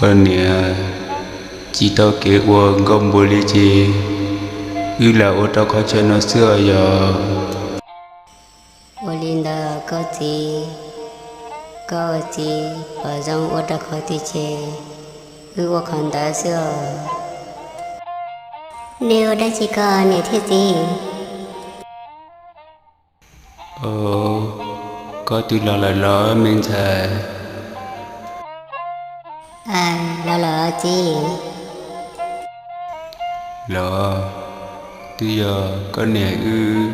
Koj niam, tsis tau kev ua nkauj npua li ces wb lam ua rau qhov chaw no xwb os yog. Ua li ntawd koj txiv, koj ua txiv pom zoo ua rau qhov twg ces wb ua qhov ntawd xwb os. Nej ua dab tsi ko niam thiab txiv? Koj twb los lawm los me ntxhais? Los lawm txiv. Los, twb yog koj niam wb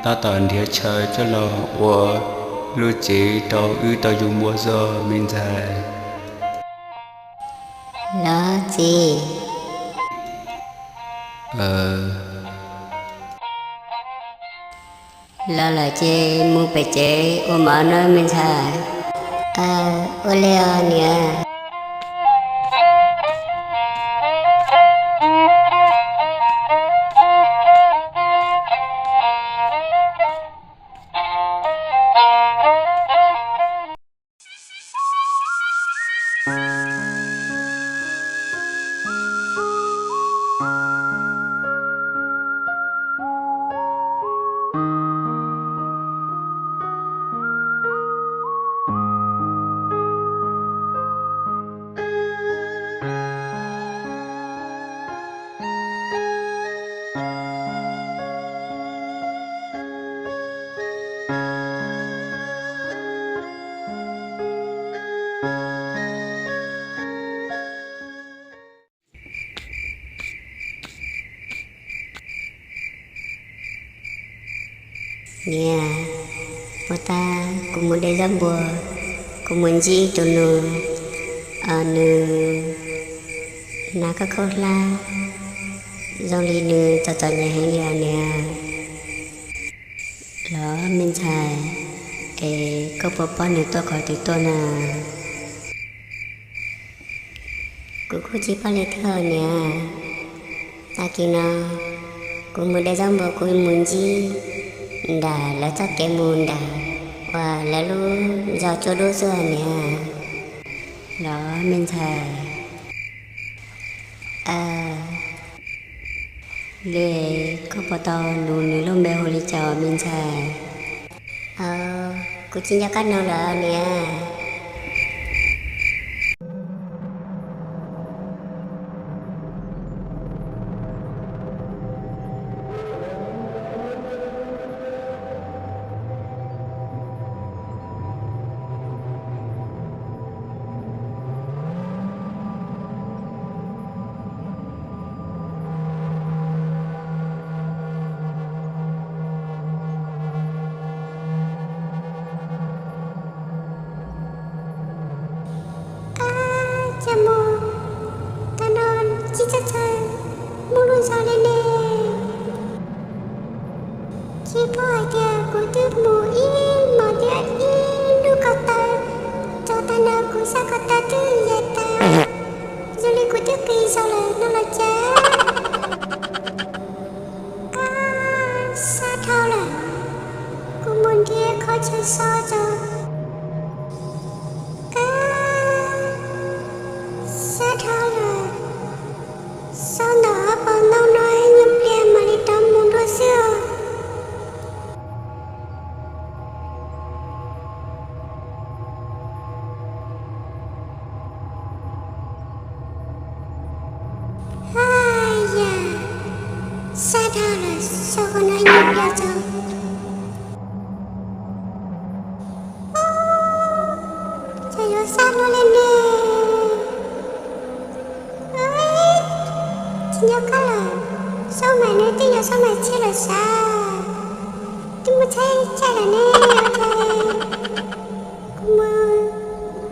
tab tom nrhiav chaw coj los ua lub tsev rau wb tau yug npua zog me ntxhais. Los txiv. Los lawm ces mus pem tsev ua mov nawb me ntxhais. Ua li os niam. Niam, puag ta kuv mus de zaub npua, kuv mus ntsib tus nus, nws hnav khaub khaub hlab zoo li nws txom txom nyem heev li os niam. Los me ntxhais, es koj puas paub nws tuaj qhov twg tuaj na? Kuv kuj tsis paub li thiab niam. Tag kis no kuv mus de zaub npua kuv mus ntsib nram lawv txoj kev mus nram uas lawv lub zos Tsua Dub xwb niam. Los me ntxhais, li koj puas tau nus nws lub npe hu li cas me ntxhais? Kuv tsis nco qab nug lawm niam. Ab, cas mus tag no tsis txawj txawj mus lub zos li ne. Tsis paub hais tias kuv twb mus ib hmos thiab ib hnub ko taw, txog tag no kuv sab ko taw twb yaim tas, zoo li kuv twb qis zog lawm no los cas. Ab, sab dhau lawm, kuv mus nrhiav qhov chaw so tso. Ab, sab dhau lawm, so ntawm hauv paus ntoo no nyuag pliag mam li rov mus dua xwb os. Haj yam, sab dhau lawm, so qhov no nyuag pliag tso. Cas yuav sab luaj li ne. Tsis nco qab lawm, Saub Maim nws twb yog Saub Maim Tshiab lawm sav, twb muaj tshaib chaim lawm ne. Kuv mus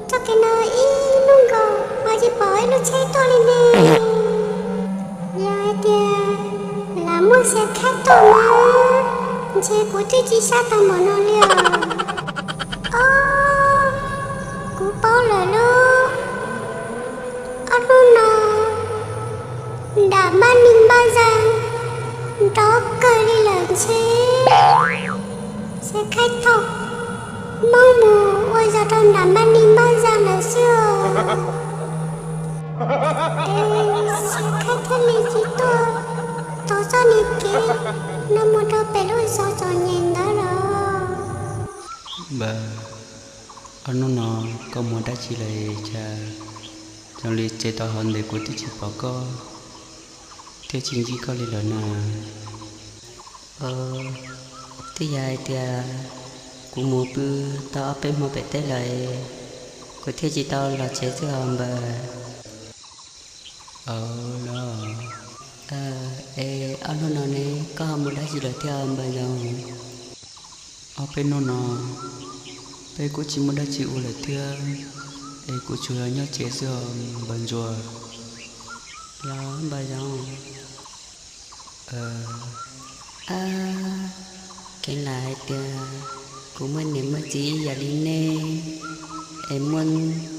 txoj kev no ib hnub nkaus ho tsis pom ib lub tsheb tuaj li ne. Yog hais tias lam muaj Xia Khaib tuaj mas ntshe kuv twb tsis sab tau npaum no li os. Ob, kuv paub lawm lauj. Ob hnub no nram Npab Ni Npab Zaj nrov kawg li lawm ntshe Xia Khaib thauj Hmoob mus ua zog rau nram Npab Ni Npab Zaj lawm xwb os. Xav Khab thiaj li tsis tuaj tau txoj niag kev no mus rau pem lub zos txom nyem ntawd lawm. Npawg, ob hnub no koj mus dab tsi lawm cas zoo li txij tau hov ntev kuv twb tsis pom koj thiab tsis ntsib koj li lawm na? Twb yog hais tias kuv mus pw tau ob peb hmo pem teb lawm, kuv thiaj tsis tau los tsev xwb os npawg. Los, es ob hnub no ne koj ho mus dab tsi lawm thiab npawg Zoov? Ob peb hnub no peb kuj tsis muaj dab tsi ua lawm thiab, es kuv tsuas yog nyob tsev xwb os npawg Ntsuag. Los npawg Zoov, kheev lam hais tias kuv muaj niam muaj txiv ib yam li nej, es muaj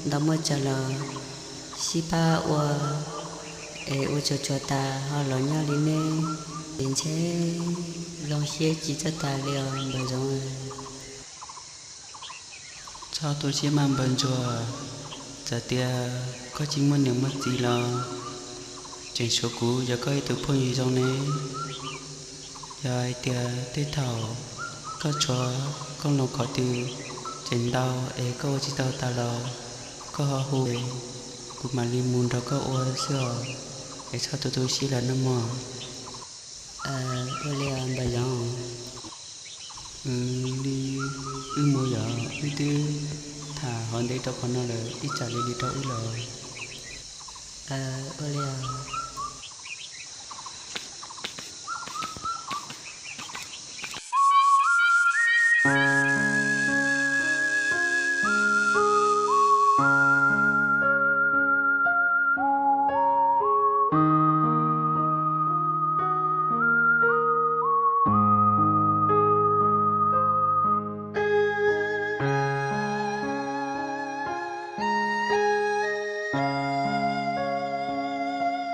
ntau muaj tsawg los sib pab ua, es ua tsuag tsuag tas ho los nyob li nej, ces ntshe zoo siab tsis txawj tas li os npawg Zoov. Txhob tu siab mas npawg Ntsuag, txawm tias koj tsis muaj niam muaj txiv los tseem tshuav kuv yog koj ib tug phooj ywg zoo ne. Yog hais tias tej thaum koj tshuav koob loo qhov twg tseem ntau es koj ua tsis tau tas los koj ho hu, kuv mam li mus nrog koj ua xwb os, es txhob tu tu siab lawm nawb mog. Ua li os npawg Zoov. Li wb mus yom, wb twb tham hov ntev rau qhov no lawm, ib tsam li li rau wb los. Ua li os.